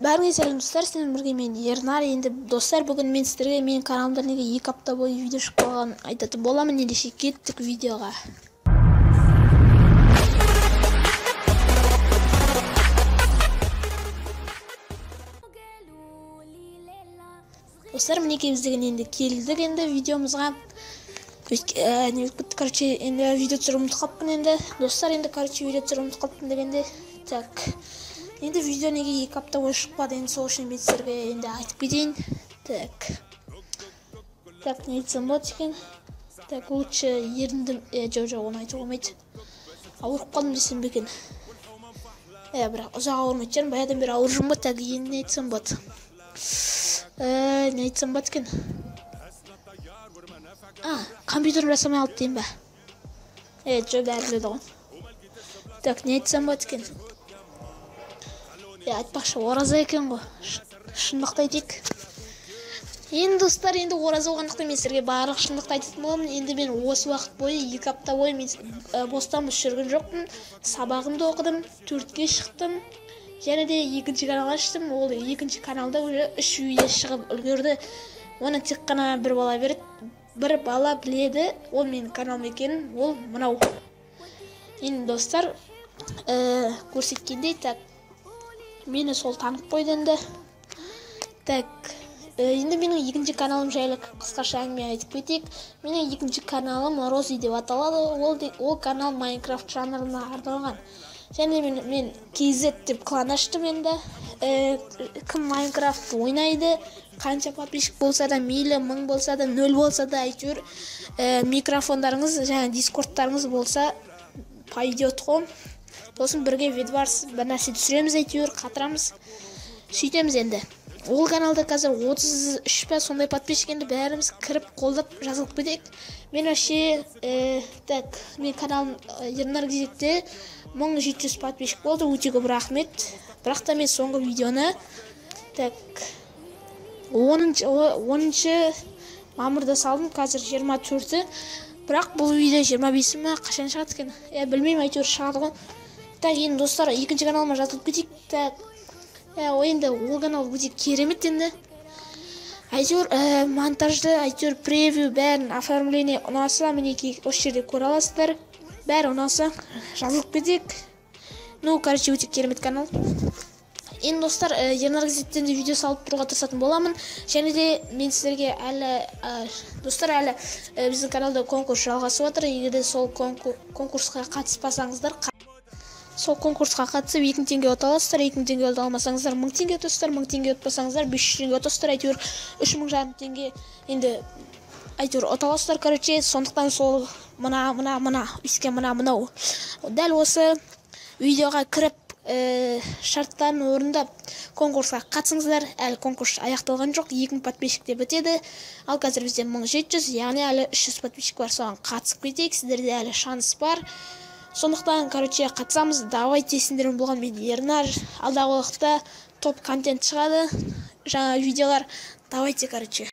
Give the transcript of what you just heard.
Бәріңе сәлем достар, сіздермен бірге мен Ернар. Енді достар, бүгін мен сіздерге менің каналымда неге 2 апта бойы видео шықпағанын айтатын боламын. Ендеше кеттік видеоға. Достар, мінекей біз деген енді келдік енді видеомызға. Не өтіп, короче, енді видео түсіріп ұмытып қалыппын енді. Достар, енді короче видео түсіріп ұмытып қалыппын дегенде, так. Енді видео неге 2 апта бойы шықпады, енді сол үшін мен сіздерге енді айтып кетейін. Так. Так, не айтсам болады екен? Так, лучше еріндім, жоқ, оны айтуға болмайды. Ауырып қалдым десем бе екен? Бірақ ұзақ ауырмайтын шығармын, баяғыдан бері ауырып жүрмін ғой. Так, енді не айтсам болады? Не айтсам болады екен? Компьютерім жасамай алды деймін ба? Жоқ, бәрі біледі ғой. Так, не айтсам болады екен? Айтпақшы, ораза екен ғой. Шындықты айтайық. Енді достар, енді ораза болғандықтан мен сіздерге барлық шындықты айтатын боламын. Енді мен осы уақыт бойы, 2 апта бойы мен бостан бос жүрген жоқпын. Сабағымды оқыдым, 4-ке шықтым. Және де екінші канал аштым. Ол екінші каналда уже 3 видео шығып үлгерді. Оны тек қана бір бала береді. Бір бала біледі, ол менің каналым екенін, ол мынау. Енді достар, көрсеткендей, так, мені сол танып қойды енді. Так, енді менің екінші каналым жайлы қысқаша әңгіме айтып кетейік. Менің екінші каналым Рози деп аталады. Ол канал Майнкрафт жанрына арналған. Және мен KZ деп клан аштым енді. Кім Майнкрафт ойнайды, қанша подписчик болса да, мейлі 1000 болса да, 0 болса да, әйтеуір микрофондарыңыз және дискордтарыңыз болса, пойдет ғой. Сосын бірге видварс бір нәрсе түсіреміз, әйтеуір қатырамыз, сөйтеміз енді. Ол каналда қазір 33 па сондай подписчик, енді бәріміз кіріп қолдап жазылып кетейік. Мен вообще, так, мен каналым Ернар Гизетте 1700 подписчик болды, өте көп рахмет. Бірақ та мен соңғы видеоны, так, 10 мамырда салдым, қазір 24-і. Бірақ бұл видео 25-і ма, қашан шығады екен? Білмеймін, әйтеуір шығады ғой. Так, енді достар, екінші каналыма жазылып кетейік. Так, енді ол канал өте керемет енді. Әйтеуір монтажды, әйтеуір превью, бәрін оформление ұнаса, мінекей осы жерде көре аласыздар. Бәрі ұнаса, жазылып кетейік. Ну, короче, өте керемет канал. Енді достар, Ернар Гизеттен де видео салып тұруға тырысатын боламын. Және де мен сіздерге әлі, достар, әлі біздің каналда конкурс жалғасып жатыр. Егер де сол конкурсқа қатыспасаңыздар, сол конкурсқа қатысып 2000 теңге ұта аласыздар. 2000 теңге ұта алмасаңыздар, 1000 теңге ұтасыздар. 1000 теңге ұтпасаңыздар, 500 теңге ұтасыздар. Әйтеуір 3500 теңге енді әйтеуір ұта аласыздар, короче. Сондықтан сол мына, мына, мына, өйскен мына, мынау. Дәл осы видеоға кіріп, шарттарын орындап конкурсқа қатысыңыздар. Әлі конкурс аяқталған жоқ, 2000 подписчик те бітеді. Ал қазір бізде 1700, яғни әлі 300 подписчик бар, соған қатысып кетейік. Сіздерде әлі шанс бар. Сондықтан, короче, қатысамыз. Давайте, сендермен болған мен Ернар. Алдағы уақытта топ контент шығады, жаңа видеолар. Давайте, короче.